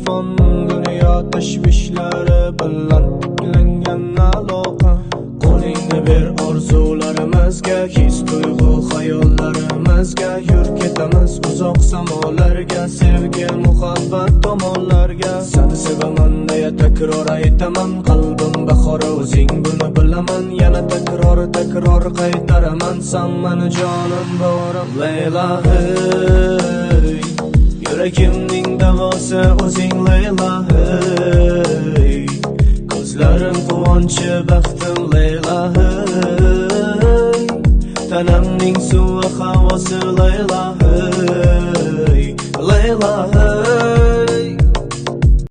telefon, dunyo tashvishlari bilan tiklangan aloqa. Qo'lingni ber orzularimizga, his tuyg'u xayollarimizga, yur ketamiz uzoq samolarga, sevgi muhabbat tomonlarga. Seni sevaman deya takror aytaman, qalbim bahori o'zing buni bilaman, yana takror takror qaytaraman, san meni jonim borim. Leyla hey, yuragimning davosi o'zing Leyla hey, ko'zlarim quvonchi baxtim Leyla hey, tanamning suvi havosi Leyla hey, Leyla.